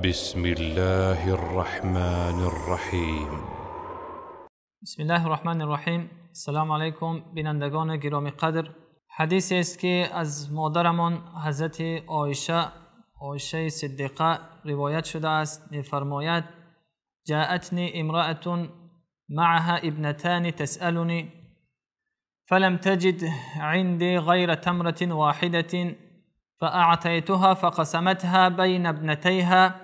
بسم الله الرحمن الرحیم. بسم الله الرحمن الرحیم. السلام علیکم بینندگان گرامی قدر. حدیثی است که از مادرمان حضرت عایشه صدیقه روایت شده است. می‌فرماید: جاءتنی امرأة معها ابنتان تسألني فلم تجد عندي غير تمرة واحدة فأعطيتها فقسمتها بين ابنتيها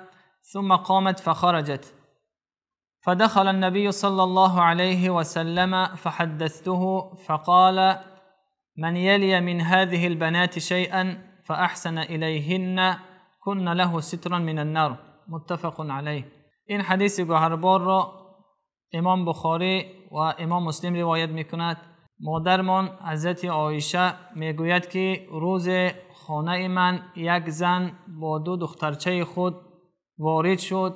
ثم قامت فخرجت، فدخل النبي صلى الله عليه وسلم فحدثته فقال: من يلي من هذه البنات شيئا فأحسن إليهن كن له سترا من النار. متفق عليه. این حدیث گوهربار را امام بخاری و امام مسلم روایت میکند. مادرمان حضرت عایشه میگوید که روز خانه من یک زن با دو دخترچه خود وارد شد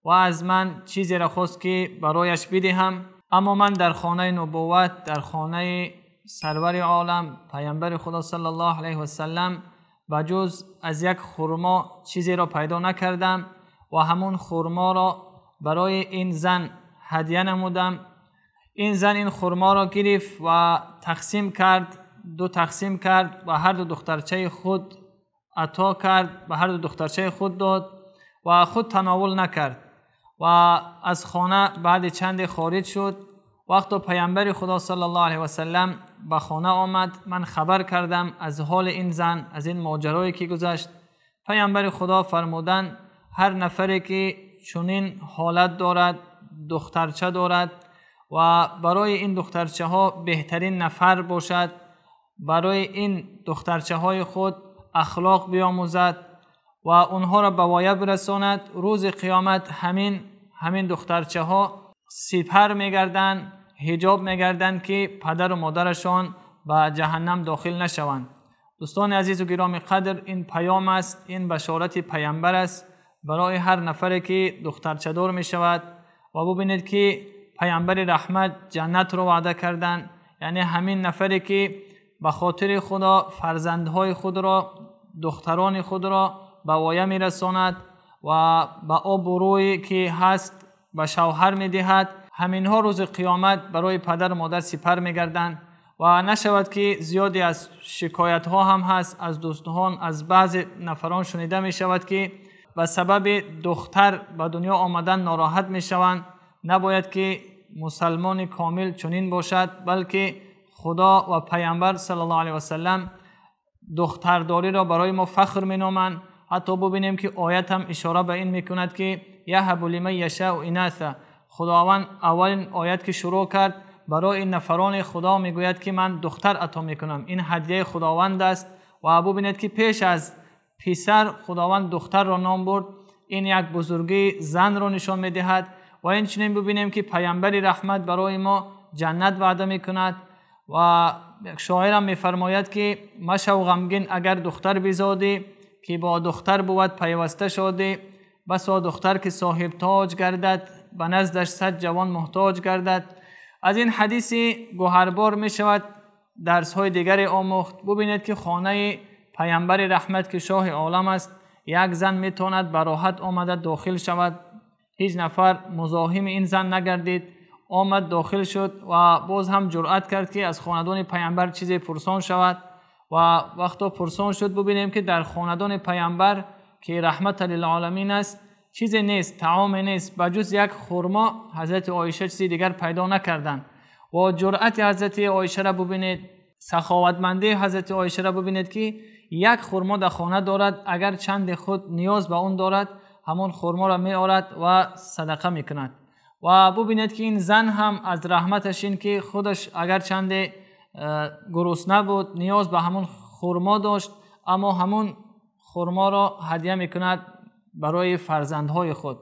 و از من چیزی را خواست که برایش بدهم، اما من در خانه نبوت، در خانه سرور عالم پیامبر خدا صلی الله علیه و سلم، بجز از یک خرما چیزی را پیدا نکردم و همون خرما را برای این زن هدیه نمودم. این زن این خرما را گرفت و تقسیم کرد، دو تقسیم کرد و هر دو دخترچه خود عطا کرد، به هر دو دخترچه خود داد و خود تناول نکرد و از خانه بعد چند خارج شد. وقتی پیامبر خدا صلی الله علیه و سلم به خانه آمد، من خبر کردم از حال این زن، از این ماجرایی که گذشت. پیامبر خدا فرمودند: هر نفری که چنین حالت دارد، دخترچه دارد و برای این دخترچه ها بهترین نفر باشد، برای این دخترچه های خود اخلاق بیاموزد و اونها را به وایه برساند، روز قیامت همین دخترچه ها سپر میگردند، حجاب میگردند که پدر و مادرشان به جهنم داخل نشوند. دوستان عزیز و گرامی قدر، این پیام است، این بشارت پیامبر است برای هر نفری که دخترچه دار می شود. و ببینید که پیامبر رحمت جنت رو وعده کردن، یعنی همین نفری که به خاطر خدا فرزندهای خود را، دختران خود را به وایه میرساند و به آبرویی که هست به شوهر میدهد، همینها روز قیامت برای پدر و مادر سپر میگردند. و نشود که زیادی از شکایت ها هم هست از دوستان، از بعض نفران شنیده می شود که به سبب دختر به دنیا آمدن ناراحت می شوند. نباید که مسلمان کامل چنین باشد، بلکه خدا و پیامبر صلی الله علیه و سلم دخترداری را برای ما فخر می نامند. حتی ببینیم که آیت هم اشاره به این میکند که یهب لمن یشاء اناثا. خداوند اولین آیت که شروع کرد برای این نفران خدا میگوید که من دختر عطا میکنم، این هدیه خداوند است. و ببینید که پیش از پسر خداوند دختر را نام برد، این یک بزرگی زن را نشان میدهد. و این چنین ببینیم که پیامبر رحمت برای ما جنت وعده میکند. و شاعر هم میفرماید که مشو غمگین اگر دختر بزادی، که با دختر بود پیوسته شدی. بسا دختر که صاحب تاج گردد، به نزدش 100 جوان محتاج گردد. از این حدیث گوهربار می شود درس های دیگر آموخت. ببینید که خانه پیامبر رحمت که شاه عالم است، یک زن میتواند به راحت آمده داخل شود، هیچ نفر مزاحم این زن نگردید. آمد داخل شد و باز هم جرأت کرد که از خاندان پیامبر چیزی پرسان شود. و وقتا پرسان شد، ببینیم که در خاندان پیامبر که رحمت للعالمین است چیزی نیست، طعام نیست، بجز یک خرما حضرت عایشه چیزی دیگر پیدا نکردند. و جرأت حضرت عایشه را ببینید، سخاوتمندی حضرت عایشه را ببینید که یک خرما در خانه دارد، اگر چند خود نیاز به اون دارد همون خرما را می آورد و صدقه می کند. و ببینید که این زن هم از رحمتش این که خودش اگر چند گرسنه بود، نیاز به همون خرما داشت، اما همون خرما را هدیه میکند برای فرزندهای خود.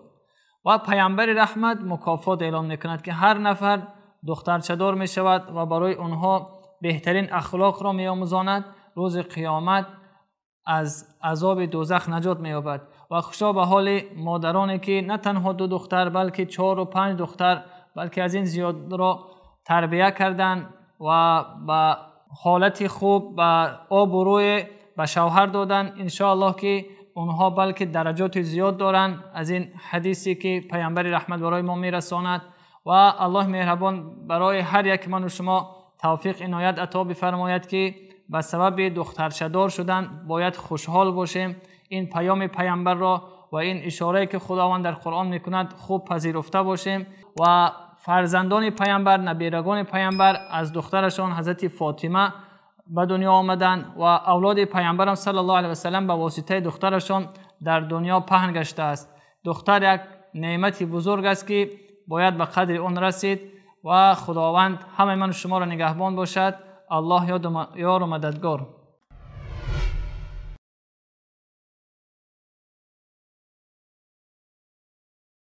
و پیامبر رحمت مکافات اعلام میکند که هر نفر دخترچه دار میشود و برای آنها بهترین اخلاق را میآموزاند، روز قیامت از عذاب دوزخ نجات مییابد. و خوشا به حال مادرانی که نه تنها 2 دختر بلکه 4 و 5 دختر بلکه از این زیاد را تربیه کردند و به حالت خوب، به آبروی به شوهر دادن. انشاءالله که онҳо балки дараҷоти зиёд доранд аз ин ҳадисе ки паёмбари раҳмат барои мо мерасонад ва аллоҳ меҳрабон барои ҳар яки ман ва шумо тавфиқ иноят ато бифармояд ки ба сабаби духтарчадор шудан бояд хушҳол бошем. Ин паёми паёмбарро ва ин ишорае ки Худованд дар Қуръон мекунад хуб пазируфта бошем ва фарзандони паёмбар, наберагони паёмбар аз духтарашон ҳазрати Фотима ба дунё омаданд ва авлоди паёмбарам саллаллоҳу алайҳи васаллам ба воситаи духтарашон дар дунё паҳн гаштааст. Духтар як неъмати бузург аст ки бояд ба қадри он расид ва Худованд ҳамаи ман ва шуморо нигаҳбон бошад. Аллоҳ ёру мададгор.